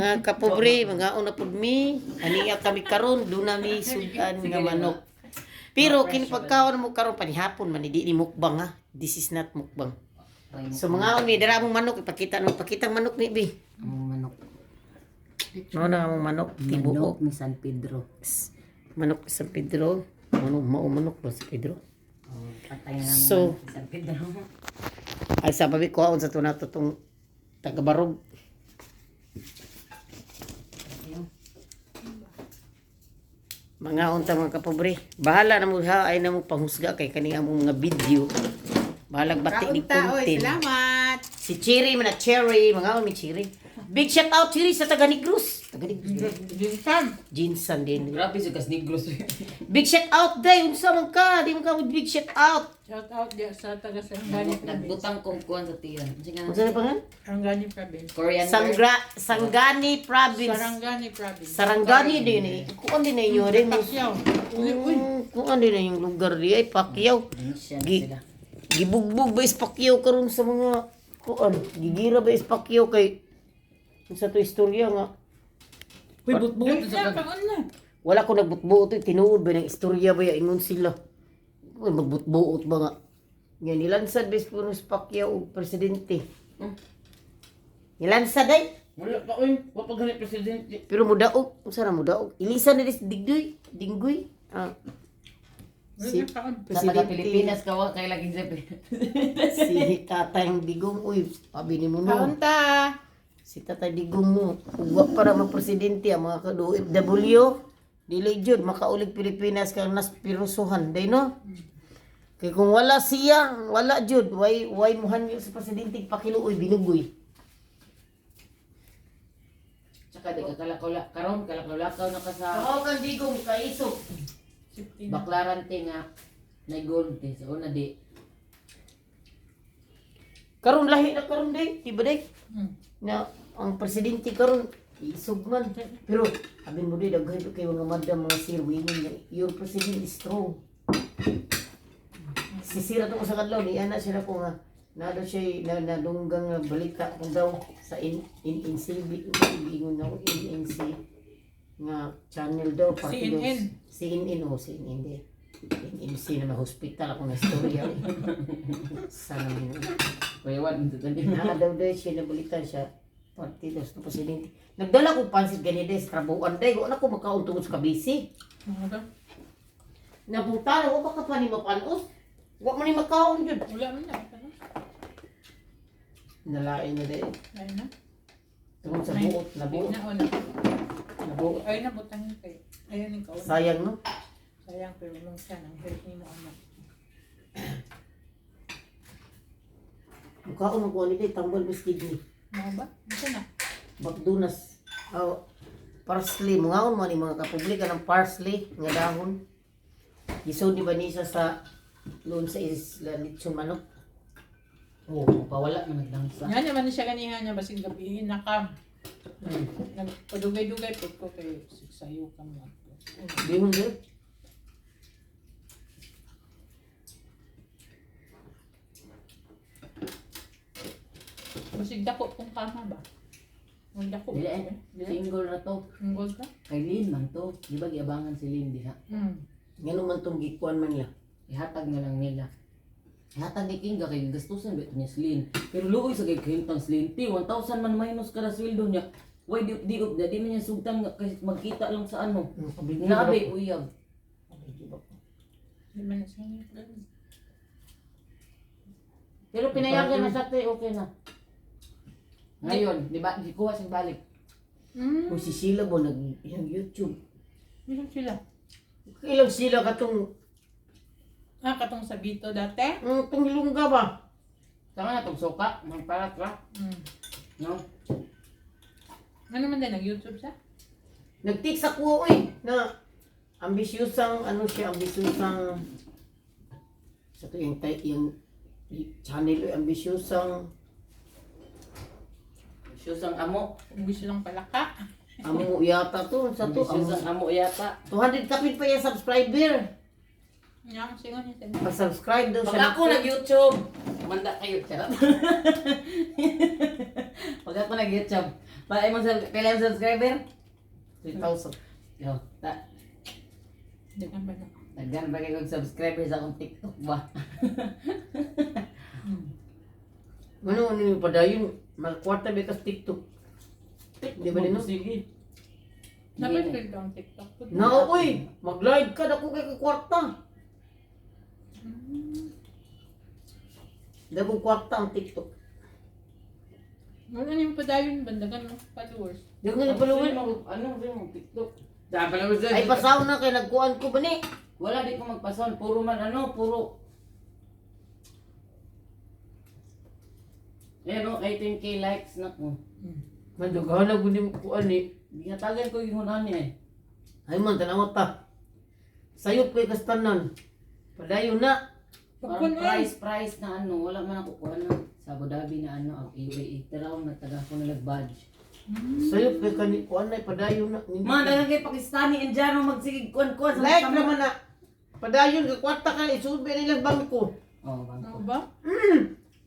Mga kapobre, mga una pud mi, aniya kami karon, duna mi sudan nga manok. Pero kini pagkaon mo karon panihapon man, di ni mukbang ha. This is not mukbang. So mga mi dira among manok, ipakita no, pakita ang manok ni bi. Ang manok. Mao na among manok tibuok. Manok ni San Pedro. Manok sa Pedro. Manok mao manok ba sa Pedro? Oh, patay na So, naman si San Pedro. Ay sa babi kuhaon sa tunato tong tagabarog. Mga unta mga kapobre. Bahala na mo ha ay na mo panghusga kay kani among mga video. Bahalag bati ni Kaunta, oy, content. salamat. Si Cherry man na Cherry, mga mi Cherry. Big shout out Cherry sa taga Negros. Taga Negros. Jinsan. Jinsan din. Grabe sa kas negros. Big shout out day unsa man ka, di man ka big shout out. Shout out diya sa taga Sarangani Province. Nagbutang kong kuan sa tiyan. Unsa nga? Unsa na pangan? Sarangani Province. Korean. Sangra Sangani Province. Sarangani Province. Sarangani din eh. Kuan din na inyo rin. Pacquiao. Uy, uy. Kuan din na yung lugar di ay Pacquiao. Siya na Gi sila. Gibugbog ba is Pacquiao karon sa mga kuan. Gigira ba is Pacquiao kay sa to istorya nga Uy, butbut Dali sa na, kag. kaon na. wala ko nagbutbuot eh, tinuod ba ng istorya ba ya ingon sila. Uy, magbutbuot ba nga. Nga nilansad ba is puno si Pacquiao og presidente. Nilansad ay. Wala pa uy, wa pa gani presidente. Pero mudaog, unsa na mudaog? Ilisan na dis digdoy, dinggoy. Ah. Si Uy, kaon. Sa taga presidente Pilipinas ka wa kay lagi sa si Tatay Digong, uy, sabi ni mo no. Kaunta. Si Tatay Digong mo, ugwa para mga presidente ang mga ka-OFW, dili jud makaulig Pilipinas kang nas pirusuhan, day no? Kay kung wala siya, wala jud, why muhan yun sa presidente pakiluoy binugoy. Tsaka di ka kalakaw karon kalakaw na ka sa Ako kang Digong kaisog. Safety na. Baklaran te nga na gold te sa una di. Karon lahi na karon day, di ba day? Na ang presidente karon isog man, pero abin mo di daghan kay mga madam mga sir wingon nga your president is strong. Sisira to ko sa kadlaw ni ana siya ko nga na daw siya na nadunggang nga balita kung daw sa in in NCB ingon na ko NNC nga channel daw party daw. CNN. CNN oh, CNN di NNC na may hospital ako na istorya eh. Sana mo Kuyawan sa tani. na daw daw siya nabalitan siya partido sa presidente. Nagdala ko pansit gani des trabuan day wala ko makaon tungod sa kabisi. Mga ba? Napunta wa ba ka pa ni mapanos? Wa man ni makaon jud. Wala man na. Ano? Nalain na day. Ayun na. Tungod sa buot, nabuot, Na, na. nabuot. Ayun na, butangin kayo. Ayun yung kaon. Sayang no. Sayang, pero mong siya. Ang health ni mo anak. Mukhaon mo ko ani day tambal bis kidney. Mga ba? Ano na? Bakdunas. Oh, parsley mga mo ni mga kapublika ng parsley nga dahon. Gisod ni Vanessa sa loon sa isla litson manok. Oh, pawala man nagdangsa. Nga naman siya ganihan niya, basig gabi nakam. Nagpadugay-dugay po ko kay sayo ka mo. Bihon jud. Basig dako kung kama ba? Ang dako. Dili eh. Single ra to. Ang gold ka? Kay Lin man to. Di ba giabangan si Lin diha? Ngano man tong gikuan man nila. Ihatag na lang nila. Ihatag ni Kinga kay gastusan ba niya si Lin. Pero luoy sa kay kahimtang si Lin. Ti 1,000 man minus kada sweldo niya. Why di di di, di man niya sugtan nga kay magkita lang sa ano. Naabe uyab. Di man siya niya. Pero pinayagan na sa te, okay na. Ngayon, di ba, gikuha siyang balik. Kung si Sheila mo nag yung YouTube. Meron sila. Ilang sila katong Ah, katong sa Bito dati? tong lungga ba? Tama na tong suka, magparat ra. No? Ano man din, nag-YouTube siya? Nag-text ako oy na ambisyosang ano siya, ambisyosang sa to yung type yung channel oy ambisyosang Ambisyoso ang amo. Gusto lang palaka. amo yata to sa to Ambisyoso amo. ang amo yata. 200 kapit pa yung subscriber. Nga, ang singon niya. Pa-subscribe daw Pag siya. ako nag-YouTube, Manda kayo, charot. Pag ako nag-YouTube, para imong pila imong subscriber? 3,000. Yo, ta Dagan ba na? daghan ba kay kog subscriber sa akong TikTok ba? Ano ano yung padayon? Magkwarta ba kas TikTok? Di ba din, no? Sige. Dapat filter ang TikTok. Na oy, mag-live ka dako kay ka kwarta. Dako kwarta ang TikTok. Wala na yung padayon bandagan ng followers. Di ko nga followers. Ano sa'yo mo TikTok? Dapat lang Ay pasaw na kay nagkuan ko ba ni? Wala di ko magpason, puro man ano, puro. Ayan o, 18K likes na ko. Mandughan na gud mo kuan ni. Gihatagan ko yung hunan niya eh. Ay man tanaw ta. Sayop kay kastanan. Padayon na. Parang Pagkun ay. price, price na ano, wala man ako kuha ano. Sa Abu Dhabi na ano, ang UAE. Tara ako nagtaga ko na nag-badge. Sayop kay kani kuan na padayon na. Ma, dagang kay Pakistani, Indiano, magsigig kuan kuan. sa Like tama. naman na. Padayon ka kwarta ka isulbi nila bangko. Oo, bangko. Ano ba?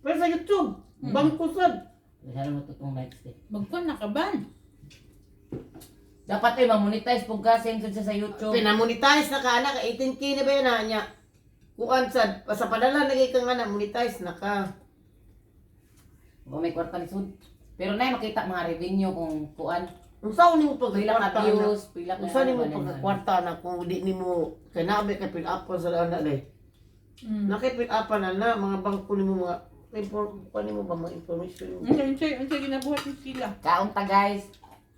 Pero sa YouTube, bangko sad. Masyado mo totoong likes eh. Magkun nakaban. Dapat eh, ma-monetize po ka, same sad siya sa YouTube. Pinamonetize na ka anak, 18K na ba yan na niya? Kuan sad, sa padala na kay ka nga na monetize na ka. Kung may kwarta ni Sud. Pero na makita mga revenue kung kuan. Unsa ni mo Pila pagkakwarta ka na? views, pila ka Unsa nimo ano, ano, pagkakwarta na kung di nimo kay naabi kay pinup sa ana day. Nakipin-upan na na mga bangko nimo mga inform kuan nimo ba mga information nimo. Unsa unsa unsa ginabuhat ni sila? Kaon ta guys.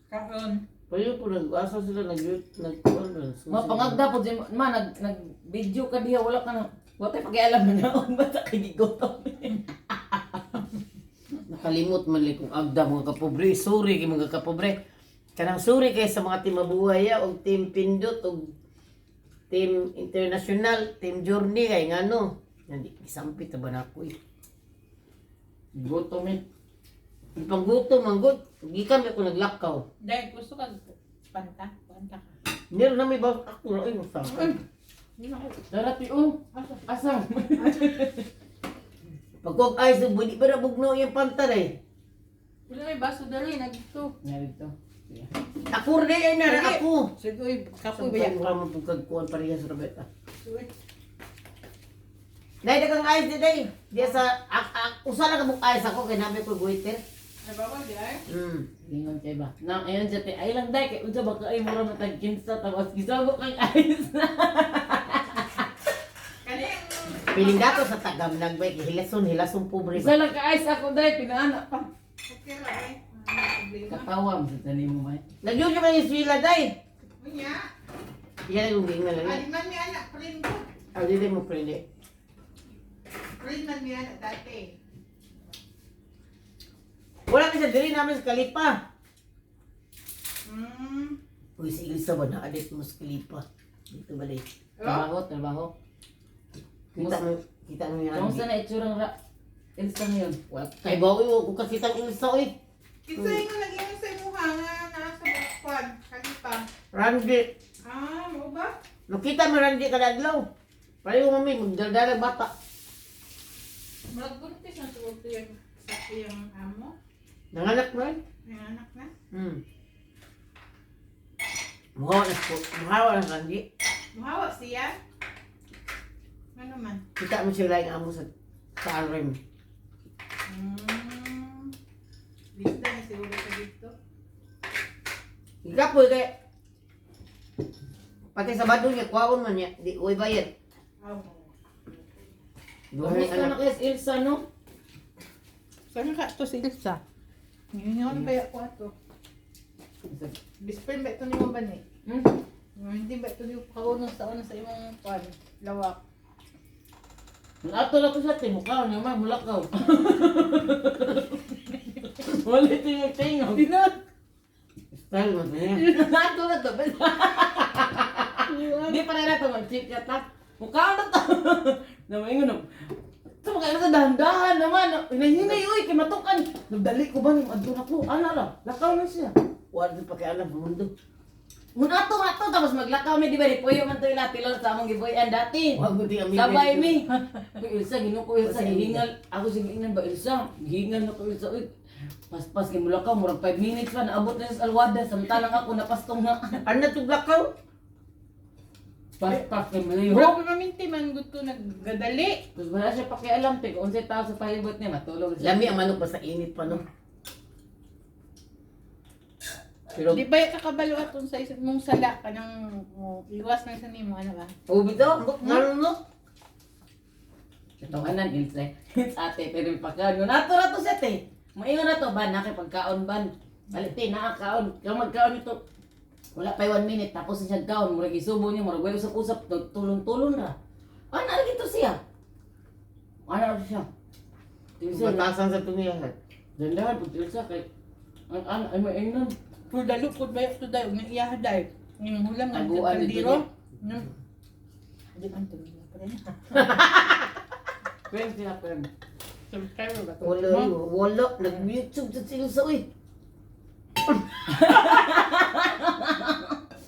Kaon. Payo po nag-asa sila nag nagkuan na. Ma pangagda po di- ma nag nag video ka diha wala ka na. Wa tay pakialam na naon ba sa kay gigutom. Nakalimot man lang kung agda mga kapobre, sorry kay mga kapobre. Kanang sorry kay sa mga team Mabuhay og team Pindot og team International, team Journey kay ngano. Nandi gisampit na ba na ako eh. Gutom eh. Panggutom man gud, gikan ako naglakaw. Dahil gusto ka panta, panta ka. Nero na may bag ako ra ay sa. Hindi na ako. Dara ti oh. Asa? Pagkuwag ay sa budi para bugno yung pantalay. Wala may baso dali nagto. Nga dito. Sige. Ako rin ay nara Sige. ako. Sige, oy, kapoy ba yan? Sampai mo pagkagkuan parehas Roberta. Uy. Nay dagang ayos di day. Diya sa usa lang ka buk ayos ako kay nami ko guiter. Ay bawal di ay. Lingon kay ba. Na ayon siya te ay lang dai kay unsa ba ka ay mura matag kinsa tapos gisago kang ayos na. Kani Piling dato sa tagam nagbay kay hilason hilason pobre. Isa lang ka ayos ako dai pinaana pa. Okay ra ay. Problema. Katawa mo sa tanim mo may. Nagyod man yung sila day. Unya. Iya lang yung gingan lang. Ali man mi anak friend ko. Ah, dili mo prende. Friend man mi anak dati. Wala ka sa diri namin sa Kalipa. Uy, si Ilsa ba na adit mo sa Kalipa? Dito ba day? Trabaho, trabaho. Kita mo yung Kamusta na itsurang ra Insta ngayon? Wala kay ba uy, kung kasitang Ilsa uy. Kinsa yung nag-ingon sa imuha nga naa sa Bukwan, Kalipa. Randy. Ah, mo ba? Makita mo Randy kada adlaw. Pareho mami magdaldala bata. Murag buntis na tuwag to yung sa iyang amo. Nanganak man. May anak na. Mukha na po. Mukha na Randy. Muhawa siya. Ano man? Kita mo sila yung amo sa RM. Lista na siguro sa dito. Ikapoy kay pati sa bado niya, kuwaon man niya, di uy bayad. Oh. Duha na Kamusta na anak. kay Ilsa no? Saan ka to si Ilsa? Ngayon ba ako ato? Best friend ba ito nimo ba ni? Hmm? Hindi ba ito nimo kaunong sa una sa imong kwan? Lawak. Ato na ko sa timukaw niya man mulakaw. Wala tingog tingog. Style mo niya. Ato na to. Di pa na to mag-chika ta. Mukha na to. Namaingon na. Ito makain na dahan-dahan naman. Hinahinay uy kay matukan. Nagdali ko ba ning adto na ko. Ana ra. Lakaw na siya. Wala din pakialam sa mundo. Muna to nga to tapos maglakaw mi di ba di puyo man to ila tilor sa among gibuyan dati. Wag mo di amiga. Sabay mi. Uy, Ilsa, ginoo ko Ilsa, gihingal. Ako sige ingnan ba Ilsa? Gihingal na ko Ilsa. Uy, paspas kay mulakaw murag 5 minutes pa naabot na sa alwada samtalang ako napastong na. Ano to blakaw? Paspas kay malihok. Murag maminti man gud to naggadali. Tapos wala siya pakialam te kung unsay tao sa palibot niya matulog siya. Lami ang manok basta init pa no. Pero Di ba ka kabalo aton sa isang mong sala kanang mo iwas na sa nimo ano ba? ubi to, ngano no? Katawanan Ilsa. It's ate pero pagkaon mo nato na to siya te. Maingon na to ba na kay pagkaon ban. Balik te naa kaon. Kang magkaon ito. Wala pa 1 minute tapos siya kaon murag isubo niya murag way usap-usap tulon-tulon ra. Ana lagi to siya. Ana lagi siya. Ilsa, Batasan sa tuniyahan. dandahan pud Ilsa kay ang ana ay maingon. Pur dalo pud ba to dayo nga iya day. Yung hulam nga Taguan dito kaldero. niya. No. Di man to nila pa rin. Pwede sila pwede. Subscriber ba to? Wala, wala. Nag-YouTube sa sila sa uy.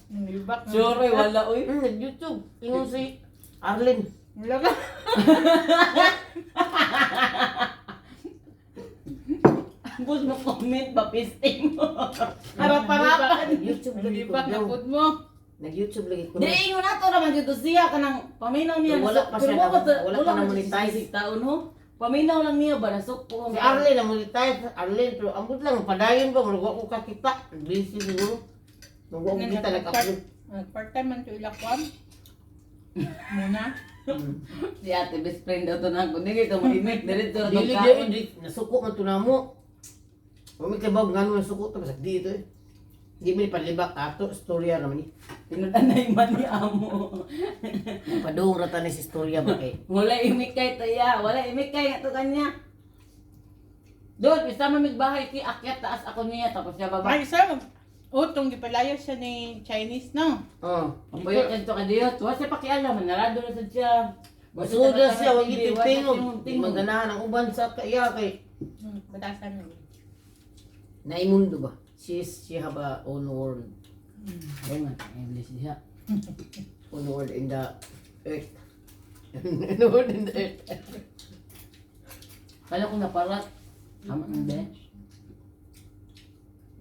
Nilibak. Sure, oy, wala oy. Nag-YouTube. Ingon si Arlen. Wala ka. Bus mo comment ba pisting mo. Harap-harapan. Nag-YouTube lagi ko. Nilibak na pud mo. Nag-YouTube lagi ko. Di ingon ato naman dito siya kanang paminaw niya. Wala pa siya Pero wala pa man na siya monetize. sisig taon ho. Paminaw lang niya ba nasok po. Si Arlen na monetize. Arlen, pero ambot lang. Padayon ba? Murag ko kakita. Busy siguro. Murag ko kita nag-upload. Part time man to ilakwam. Muna. Si ate best friend daw to na ako. Dili to maimik diretso ra Dili tong di, kaon. di. Nasuko man to na mo. Umi kay Bob, ngano nasuko to. Basta di ito eh. Di mo ni palibak ato, storya naman ni. Tinud-anay man ni amo. Padung rata ni si storya ba kay. Wala imik kay to ya, wala imik kay nga to kanya. Doon, isa man bahay ki akyat taas ako niya tapos siya baba. Ay sir, utong gipalayo siya ni Chinese no. Oh. Ang payot to kadiyot. Wa siya pakialam, narado na sad siya. Basuda siya, wag tingog. itingog. Di maganahan ang uban sa kaya kay. Batasan mo. Naimundo ba? She have a own world. Ayun nga, English siya. Own world in the earth. Own world in the earth. Kala ko naparat. Tama na ba?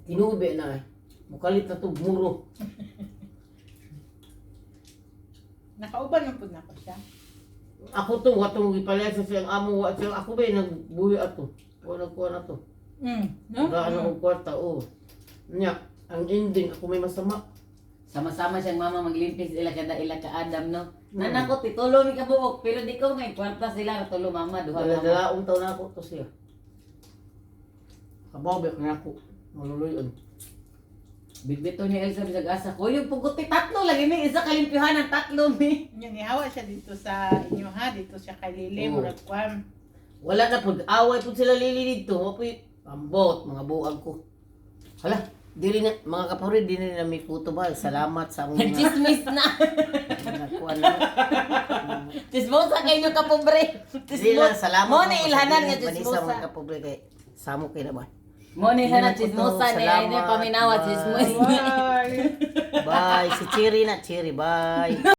Tinube na eh. Mukalit na to, muro. Nakauban man pud nako siya. Ako to, watong gipalaya sa siyang amo, wa siyang ako ba eh, nagbuhi ato. Wa nagkuha na to. No? Gaan akong kwarta, oh. Nya, ang ending, ako may masama. Sama-sama siyang mama maglimpis ila kada ila ka Adam no. Nana ko titulo mi kabuok pero di ko ngay kwarta sila katulo mama duha mama. Dala-dalaong taon na ako to siya. Kabaw ba na ako. Maluluyon. Bitbito niya Elsa bisag asa ko yung pugot tatlo lagi mi isa kalimpyuhan ang tatlo mi. Yan, nihawa siya dito sa inyo ha, dito siya kay Lili, Oo. murag kwan. Wala na po. Away po sila lili dito. Wa po'y ambot, mga buang ko. Hala, dili na, mga kapuri, dili na may kuto ba? Salamat sa among mga Chismis na. mga kuan na. Chismosa kayo ka pobre. Dili lang, salamat. Mo ni mga ilhanan nga kasabihan, Vanessa, chismosa. mga kapobre kay samo kay na ba? Mo ni ilhanan Hindi na po to. chismosa ni ay Salamat. paminawa Bye. chismosa. Bye! Bye. Si Cherry na, Cherry. Bye.